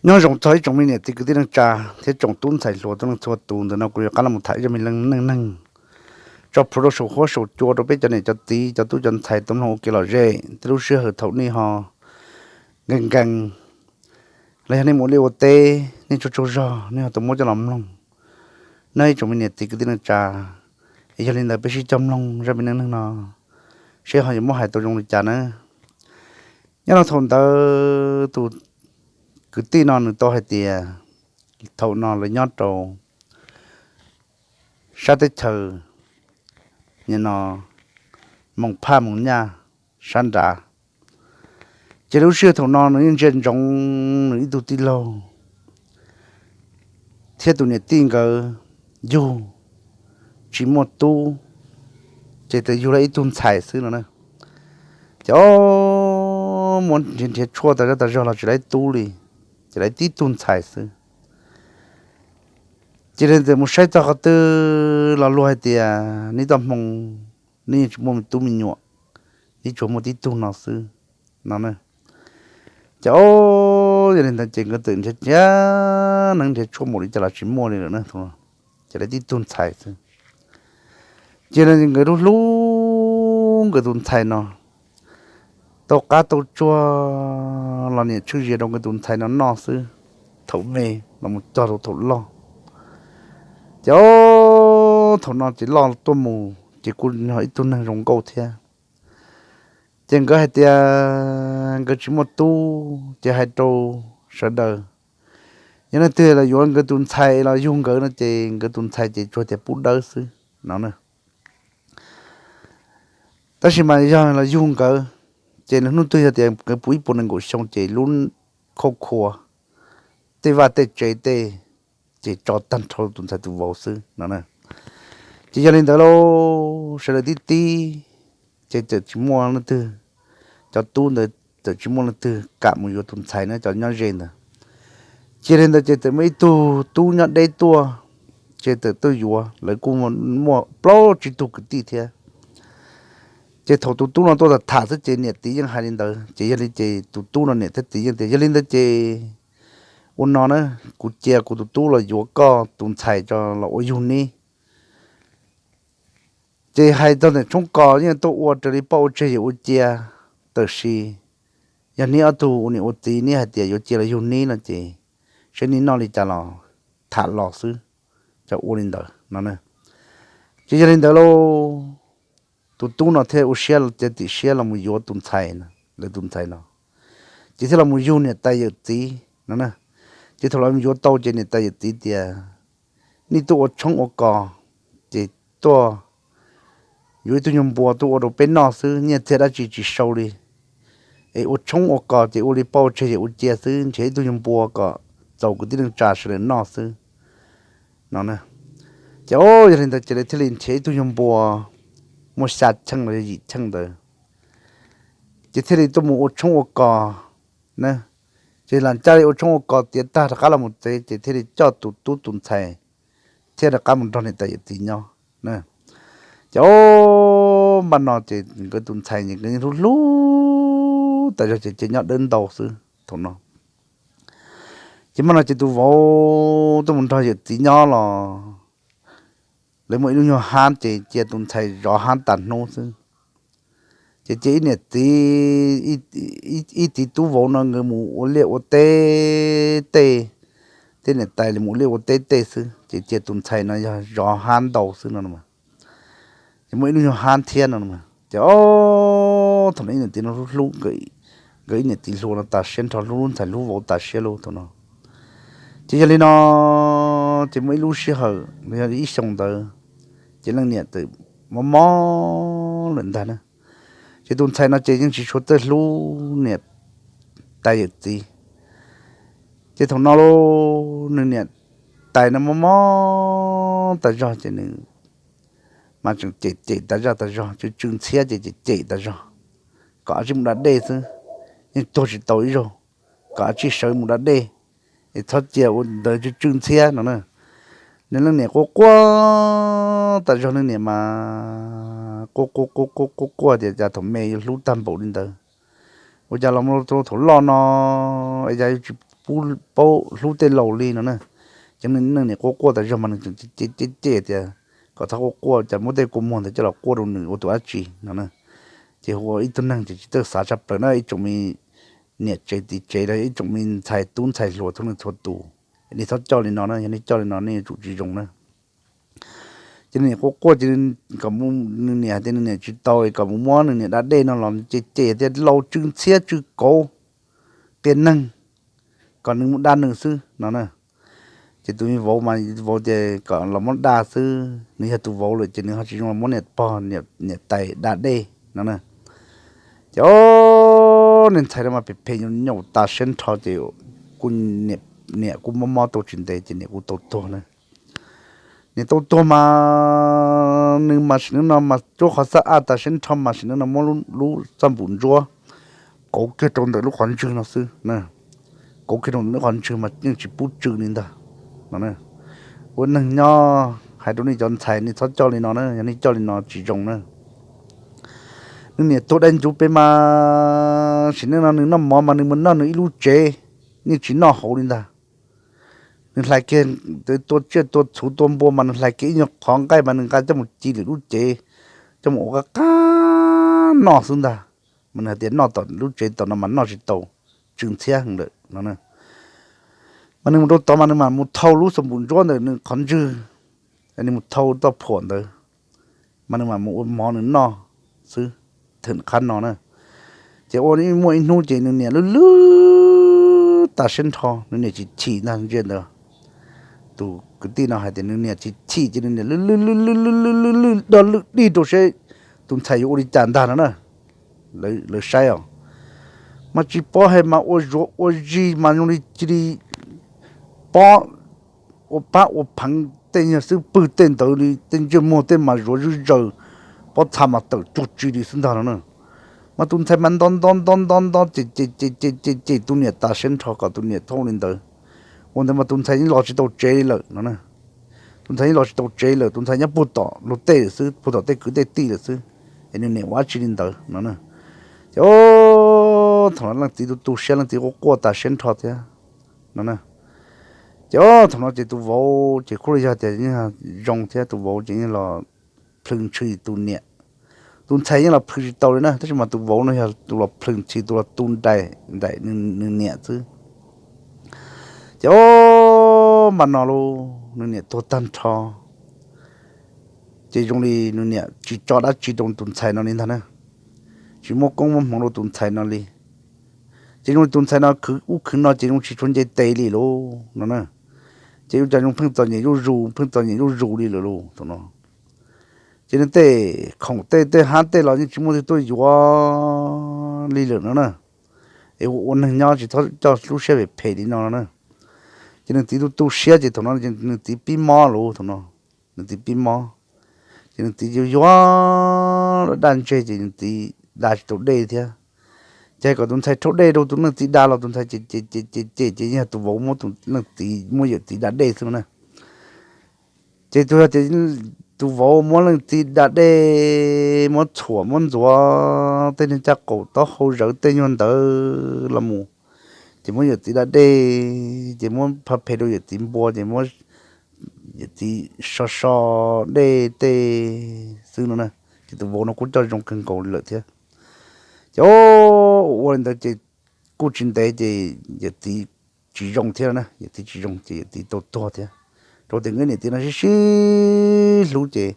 Nyob zoo txog ib tsoom me niam txiv kwv tij neej tsa thiab tsoom tub ntxhais hluas txhua leej txhua tus, ntawm no kuv yuav rov qab los tham ib zaj me neej neeg tso plhuav rau saum huab saum cua rau peb cov niam cov txiv cov tub cov ntxhais tau mloog ua kev lom zem. Tej lub sij hawm thaum nej ho nkees nkees los yog nej mus ua liaj ua teb nej tsaug tsaug zog nej ho tau muab coj los mloog. Nej ib tsoom me niam txiv kwv tij neej tsa, yog li ntawd peb sib cog mloog zaj me neej neeg no seb ho yuav muab hais tau zoo li cas nawb. Nyob rau thaum ntawd tus kwv tij no nws tau hais tias thaum no lawv nyob rau sab teb chaws no, Moos Phaj Moos Nyaj sab nrad. Ces lub sij hawm thaum no nws yeej ntsia ntsoov nws ib tug tij laug thiab tus niam tij nkawd yug tsis muaj tub, ces txawm yug lawv ib tug ntxhais xwb no na. Ces o, muab nrhiav nrhiav tshuaj tas zaj tas zog los tsis lawv ib tug tub li, ces lawv tib tug ntxhais xwb. Ces li txawm mus saib txog qhov twg los luag hais tias neb txoj hmoo neb yeej tsis muaj me tub me nyuam, neb tsuas muaj tib tug no xwb no na. Ces o, yog li ntawd ces nkawd txawm nrhiav nrhiav neeb nrhiav tshuaj npaum li cas los tsis muaj li lawm na, ces lawv tib tug ntxhais xwb. Ces nkawd hlub hlub nkawd tus ntxhais no, tau qab tau tsuag los niam tswj zias rau nkawd tus ntxhais no noj xwb, thaum me los mus txog rau thaum loj. Ces o, thaum no ces loj tuaj mus ces kuj yog ib tug neeg zoo nkauj thiab. Ces nkawd hais tias nkawd tsis muaj tub ces hais rau sawv daws, yog leej twg los yuav nkawd tus ntxhais los yug nkawd no ces nkawd tus ntxhais ces tsuas tias pub dawb xwb no na. Tab sis mas yog los yug nkawd, ces nws hnub twg yog tias nkawd puv ib puas nees nkaum xyoo ces lub khauj khua, tej vaj tej tsev tej, ces tso tag nrho tus ntxhais tus vauv xwb no. Ces yog li ntawd lauj, sawv daws tib tib, ces txawm tsis muaj leej twg, cov tub ntawd txawm tsis muaj leej twg kam mus yuav tus ntxhais na, cov nyob ze ntawd. Ces li ntawd ces txawm muaj ib tug tub nyob deb tuaj, ces txawm tuaj yuav, lawv kuj muaj plaub tsib tug kwv tij thiab. Ces thaum tus tub no tuaj tham tham xwb ces niam txiv yeej hais li ntawd, ces yog li ces tus tub no niam thiab txiv yeej tias yog li ntawd ces ua no na, kuv cia kuv tus tub los yuav koj tus ntxhais tso los ua yug neb. Ces hais txog ntawm tshoob kos yeej tuaj ua raws li poj ua tseg yawm ua cia, tab sis yog neb ob tug ua niam ua txiv neb hais tias yuav cia los yug neb no ces saib neb noj li cas los tham los xwb, ces ua li ntawd no. Ces yog li ntawd lauj, tus tub no thiaj ua siab, cia tim siab los mus yuav tus ntxhais, lawv tus ntxhais no, ces thiaj los mus yug niam tais yawm txiv no na. Ces thaum lawv mus yuav tau ces niam tais yawm txiv tias, nej tuaj ua tshoob ua kos, ces tuaj yuav ib tug nyuag npua tuaj ua rau peb noj xwb, nyiaj txiag dab tsi tsis sau li. Es ua tshoob ua kos ces ua li poj ua tseg yawm ua cia xwb, nrhiav ib tug nyuag npua kom txaus kwv tij neej tsa sawv daws noj xwb no. Ces o, yog li ntawd ces lawv thiaj li nrhiav ib tug nyuag npua muaj xya cheej los yog yim cheej ntawd, ces thiaj li tuaj mus ua tshoob ua kos na. Ces lam caj li ua tshoob ua kos tiav tag rov qab los mus tsev ces thiaj li coj tus tub tus ntxhais thiab rov qab mus nrog niam tais yawm txiv nyob. Ces o, npaj no ces nkawd tus ntxhais ces nkawd yeej hlub hlub tas zog ces cia nyob dawb ntau xwb thaum no. Ces npaj no ces tus vauv tuaj mus nrog yawm txiv nyob los lawv muaj ib lub nyuag hab ces cia tus ntxhais zov hab tas hnub xwb. Ces cia ib niam txiv, ib txiv tub vauv no nkawd mus ua liaj ua teb tej, tej niam tais li mus ua liaj ua teb tej xwb ces cia tus ntxhais no yog zov hab ntau xwb no. Ces muaj ib lub nyuag hab thiab no. Ces o, thaum no ib niam txiv no hlub hlub nkawd ib niam txiv hluas no tas siab nrho, hlub lub ntxhais hlub vauv tas siab lub thaum no. Ces yog li no, ces muaj ib lub sij hawm los yog ib xyoo ntawd, ces leej niam txawm mob mob lawm ntag na. Ces tus ntxhais no ces yeej tsis tshua txawj hlub niam tais yawm txiv. Ces thaum no lauj, nws niam tais no mob mob tas zog ces nws mas tseem cem cem tas zaj tas zog, tsw tsw ntxhiab ces cem cem tas zog, kom a tsij mus da dej xwb, yeej tuag tsis tau ib zaug, kom a tsij sawv mus da dej, es txhob cia ua ntawd tsw tsw ntxhiab no na. Nws leej niam quaj quaj tas zog, leej niam mas quaj quaj quaj quaj quaj quaj tias cas thaum me yuav hlub tag npaum li ntawd, ua cas los rau thaum loj no es cas yuav tsis pub paub hlub tej laus li no na. Ces nws niam quaj quaj tas zog mas nws tseem cem cem tias kom txhob quaj quaj, cas muab tej kua muag ntawd coj los quaj rau nws ua tus dab tsi no na. Ces ua ib tug neeg ces tsis txawj xav tshaj plaws na, ib tsoom me niam tsev txiv tsev los ib tsoom me ntxhais tub ntxhais hluas txhua leej txhua tus, nej txhob coj li no na, yog nej coj li no nej yuav tsum tsis zoo na. Ces nws niam quaj quaj ces nws niam hais tias nws niam tsis tau, kom mus muab nws niam da dej no los cem cem tias laus tsw ntxhiab tsw kauv, qias neeg, kom nws mus da nws xwb no na. Ces tus me vauv mas vauv tias kom los muab da xwb, nws yog tus vauv lawm ces nws ho tsis zoo los muab niam pog niam tais da dej no na. Ces o, niag ntxhais no mas phem phem nyaum nyaum tas siab nrho ces kuj, niam kuj mob mob tau tsis ntev ces niam kuj tau tuag na. Niam tau tuag mas nws mas sim neej no mas cuab qhov xab ab tas siab nrho mas sim neej no muab lub txoj npum ntsuab kauv kiag rau ntawm lub qhov ntswg no xwb na. Kauv kiag rau ntawm lub qhov ntswg mas yeej tsis pub tsw li ntag no. Ua neeg nyob hais rau nej cov ntxhais nej txhob coj li no na, yog nej coj li no tsis zoo na. Nws niam tuag dai ncuv pem mas sim neej no nws noj mov mas nws mus noj nws ib lub tsev, yeej tsis noj hauv li ntag. Nws hlais kiag, tua tsiaj tua txhuv tua npua mas nws hlais kiag ib nyuag qhov nqaij mas nws nqa coj mus ci lwm lub tsev, coj mus ua qab qab noj xwb ntag. Mas nws hais tias noj tom lub tsev tom no mas noj tsis tau, tsw ntxhiab heev lawm no. Mas nws mus rau tod mas nws mam mus thau lub xaum npum ntsuab ntawm nws qhov ntswg, nws mus thau toj phuam ntawd, mas nws mam mus ua mov nws noj xwb, theem qab no na. Ces ua muaj ib hnub ces nws niam lwj lwj tas siab nrho, nws niam chim chim ntag ntsia ntawd. Tus kwv tij no hais tias nws niam chim chim ces nws niam lwj lwj lwj lwj lwj lwj lwj lwj do lwj dig rau seb tus ntxhais yuav ua li cas ntag no na. Lawv saib os, mas tsis pov hais mas ua zuav ua zis mas zoo li cia li pob ua pab ua pheev, tej nyuag xwb pwg tej ntawd li, tej ntsej muag tej mas zuav zwj zaws, pob txha mas tawm cuag tsi li xwb ntag no na. Mas tus ntxhais mas nto nto nto nto nto ces ces ces ces ces tus niam tas siab nrho kom tus niam txhob ua li ntawd. Ua ntawd mas tus ntxhais yeej los tsis tau tsev li lawm no. Tus ntxhais yeej los tsis tau tsev lawm, tus ntxhais nyob puag tom luag tej lawm xwb, puag tom tej kwv tej tij lawm xwb, es nws niam ua dab tsi li ntawd no na. Ces thaum no leej txiv tu tu siab, leej txiv quaj quaj tas siab nrho thiab no na. Ces thaum no ces tus vauv ces kuj los yog tias yeej zoo thiab, tus vauv ces yeej los plhws ntshis tus niam. Tus ntxhais yeej los plhws tsis tau li na, tab sis mas tus vauv no yog tus los plhws ntshis, tus los tu nraim nraim nws niam xwb. Ces o, npaj no lauj, nws niam tuag tag nrho, ces zoo li nws niam tsis tso dab tsi rau tus ntxhais no li ntag na, tsis muab koob muab hmoov rau tus ntxhais no li. Ces zoo li tus ntxhais no khwv ub khwv no ces zoo tsis tshua nce tes li lauj no na. Ces ua cas zoo pheej txom nyem zuj zus, pheej txom nyem zuj zus li lawm lauj thaum no. Ces nws tej khoom tej tej hab tej los yeej tsis muaj twg tuaj yuav li lawm no na. Es ua neeg nyob tsis txhob coj lub siab phem phem li no no na. Ces nws txiv tu tu siab ces thaum no nws txiv pib mob lauj thaum no. Nws txiv pib mob, ces nws txiv yuav yuav daj ntseg ces nws txiv da tsis tau dej thiab. Ces hais kom tus ntxhais rhaub dej rau tus leej txiv da los tus ntxhais cem cem cem cem cem ces yog tus vauv muab tus leej txiv, muab yawm txiv da dej xwb no na. Ces tus yog tias tus vauv muab leej txiv da dej, muab txhuam muab ntxuav tej niag caj qaum taub hau zawv tej nyuag ntawd los mus, ces muab yawm txiv da dej, ces muab pha phem rau yawm txiv npua, ces muab yawm txiv so so dej tej xwb no na. Ces tus vauv no kuj coj zoo kawg nkaus li lawm thiab. Ces ua li ntawd ces kuj tsis ntev ces yawm txiv tsis zoo thiab no na, yawm txiv tsis zoo ces yawm txiv tau tuag thiab. Rau tias nkawd niam txiv no sib sib hlub ces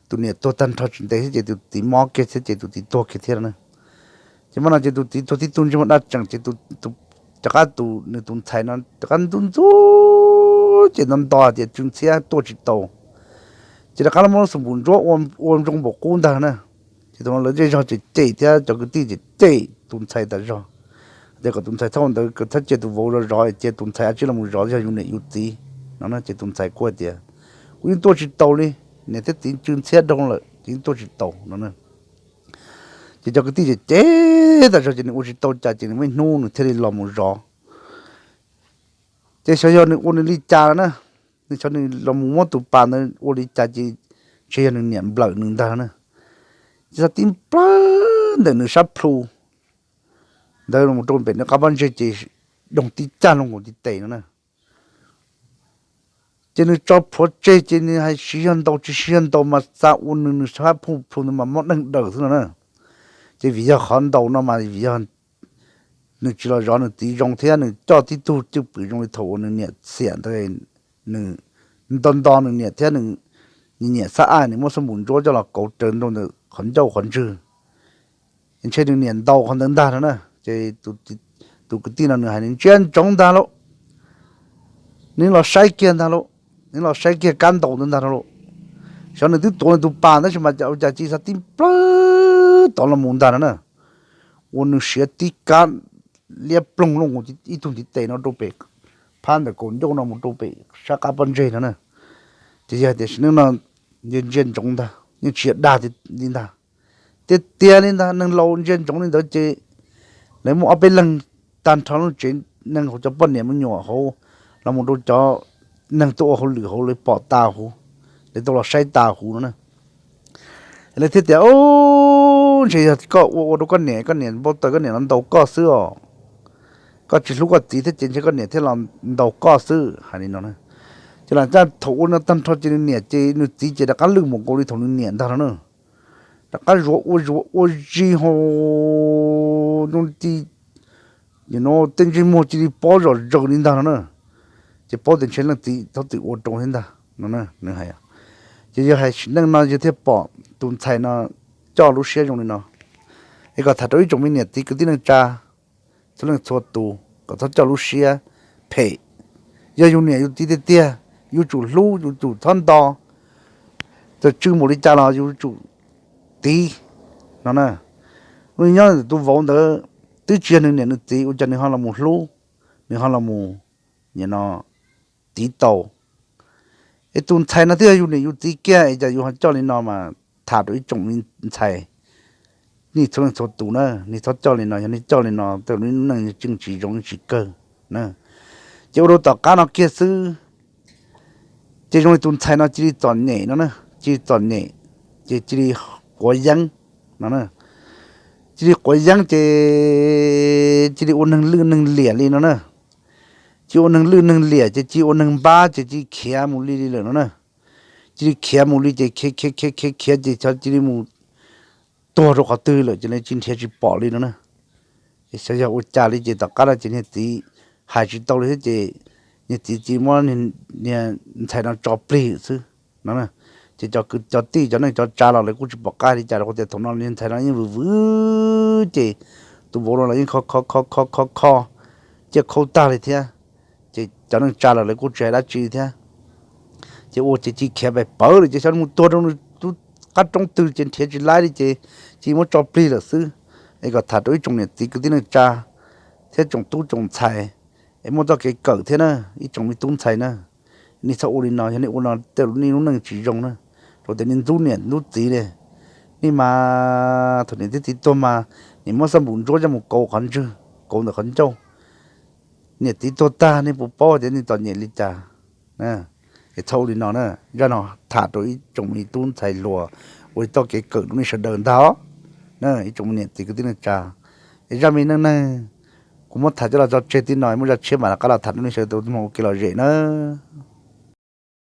tus niam tuag tag nrho tsis ntev thiab ces tus txiv mob kiag thiab ces tus txiv tuag kiag thiab no na. Ces mas no ces tus txiv tuag tib tug ntsej muag daj tseem ces rov qab tus nws tus ntxhais no rov qab ntxub ntxub ces nto nto tias tsw ntxhiab tuaj tsis tau. Ces rov qab los muab lub xum npum ntsuab ua zoo npaum qub ntag na. Ces thaum no lawv zej zog ces cem thiab cov kwv tij ces cem tus ntxhais tas zog, tias kom tus ntxhais txhob ua ntawd, kom txhob cia tus vauv zov zov, cia tus ntxhais a tsij los mus zov yog yus niam yus txiv no na. Ces tus ntxhais kuj hais tias kuv yeej tuaj tsis taus li, niam thiab txiv tsw ntxhiab dhau lawm ces yeej tuaj tsis taus no na. Ces cov kwv tij ces cem tas zog ces nws ua tsis tau cas ces nws muaj ib hnub nws thiaj li los mus zov. Ces xyov yog nws ua nws li cas no na, nws xyov nws los mus muab tus pas ntawd ua li cas ces ntshe yog nws niam nplawm nws ntag na. Ces txog tib plawg ntawm nws sab plhu ntawd los rau pem nws qab pob ntseg ces doog tib cag loo nkaus ntiv tes no na. Ces nws tso plhuav tseg ces nws hais siv zog ntaus tsis siv zog ntaus mas xav ua nws nws sab phum plhu ntawd mas mob deeg daws xwb no na. Ces vim yog qhov ntaus no mas vim yog nws tsis los zov nws txiv zoo thiab nws coj tib tug cwj pwm zoo li thaum uas nws niam xiam ntawd, nws nto nto nws niam thiab nws niam xab aim nws muab xab npum ntsuab coj los kauv raws nraum ntawm qhov ncauj qhov ntswg. Ntshe nws niam ntaus qhov ntawd ntag no na. Ces tus kwv tij no nws hais nws ntsia ntsoov ntag lauj, nws los saib kiag ntag lauj, nws los saib kiag kab ntaus ntawd ntag no lauj. Xyov nws twb tuav nws tus pas tab sis mas cas ua cas cia li xav tib plawg tod los mus ntag no na. Ua nws siav tib kab liab ploog loo ib tug ntiv tes no rau pem, phab ntawm kaum ncauj no mus rau pem sab qab pob ntseg no na. Ces yog tias sim neej no ntsia ntsoov ntag yeej tsis yog dag li ntag. Tiag tiag li ntag, neeg laus ntsia ntsoov li ntawd ces lawv muaj ob peb leeg tag nrho lub tsev neeg hauv cov poj niam me nyuam hauv los mus rau cov neeg tuaj ua hauj lwm hauv lawv pom tas huv, lawv tau los saib tas huv no na. Lawv thiaj tias, Ub, ntshe yog koj ua ua rau koj niam, koj niam npau taws koj niam los ntaus koj xwb os. Koj tsis hlub koj txiv thiab ces ntshe koj niam thiaj los ntaus koj xwb, hais li no na. Ces lam caj thaum ua no tag nrho ces nws niam ces nws txiv ces rov qab lwj mus nkaus li thaum nws niam ntag no na. Rov qab zuav ua zuav ua zis hos, no ti, no tej ntsej muag cia li pob zom zaws li ntag no na. Ces paub tias ntshe leej txiv txhob txwm ua rau thiab ntag no nws hais. Ces yog hais sim neej no yog thiaj pom tus ntxhais no coj lub siab zoo li no. Es kom tham rau ib tsoom me niam txiv kwv tij neej tsa txhua leej txhua tus kom txhob coj lub siab phem. Yog yus niam yus txiv tiag tiag, yus tsum hlub, yus tsum txhob nto, txawm tsw npaum li cas los yus tsum tiv no na. Nws nyob tus vauv ntawd twb tsis yog nws niam nws txiv ua cas nws ho los mus hlub, nws ho los mus tiv tau. Es tus ntxhais no twb yog yus niam yus txiv kiag es cas yus ho coj li no mas tham rau ib tsoom ntxhais, nej txhua leej txhua tus na, nej txhob coj li no, yog nej coj li no tej lub neej yeej tsis zoo tsis kawg na. Ces ua rau tom qab no kiag xwb, ces zoo li tus ntxhais no cia li txom nyem no na, cia li txom nyem, ces cia li quav yeeb no na. Cia li quav yeeb ces cia li ua neeg lwj neeg liam li no na. Cia li ua neeg lwj neeg liam ces cia li ua neeg npab ces cia li khiav mus li li lawm no na. Cia li khiav mus li ces khiav khiav khiav khiav khiav ces xyov cia li mus tuag rau qhov twg lawm ces lawv cia li nrhiav tsis pom li no na. Ces xyov yog ua cas li ces tom qab no ces niag txiv hais tsis tau li thiab ces niag txiv cia li muab niag ntxhais no tso plig xwb no. Ces cov kwv cov tij cov neej cov tsa los lawv kuj tsis pom qab li cas rau qhov tias thaum no niag ntxhais no yeej vwm vwm ces tus vauv no los yeej kho kho kho kho kho kho ciaj khaub tag li thiab. Ces cov neej tsa los lawv kuj tsis hais dab tsi thiab. Ces ua ces cia li khiav pes pawv lawm ces xyov mus tuag rau nws lub qab roob twg ces nrhiav tsis laib li ces cia li muab tso plig lawm xwb. Es kom tham rau ib tsoom niam txiv kwv tij neej tsa thiab tsoom tub tsoom ntxhais es muaj txoj kev kawm thiab na, ib tsoom me tub ntxhais na, nej txhob ua li no, yog nej ua no tej nej lub neej tsis zoo na, rau tias nej ntxub niam ntxub txiv li. Nej mas thaum niam thiab txiv tuag mas nim muab xab npum ntsuab coj mus kauv qhov ntswg, kauv ntawm qhov ncauj, niam txiv tuag tag nej puas paub tias nej txom nyem li cas? Es txhob ua li no na. Zaj no tham rau ib tsoom me tub ntxhais hluas ua ib txoj kev kawm rau nej sawv daws ntag os. Ib tsoom me niam txiv kwv tij neej tsa, es zaj me neej neeg kuv muab tham coj los tso tseg tib no, muaj zaj tshiab mam rov qab los tham rau nej sawv daws tau ua kev lom zem nawb.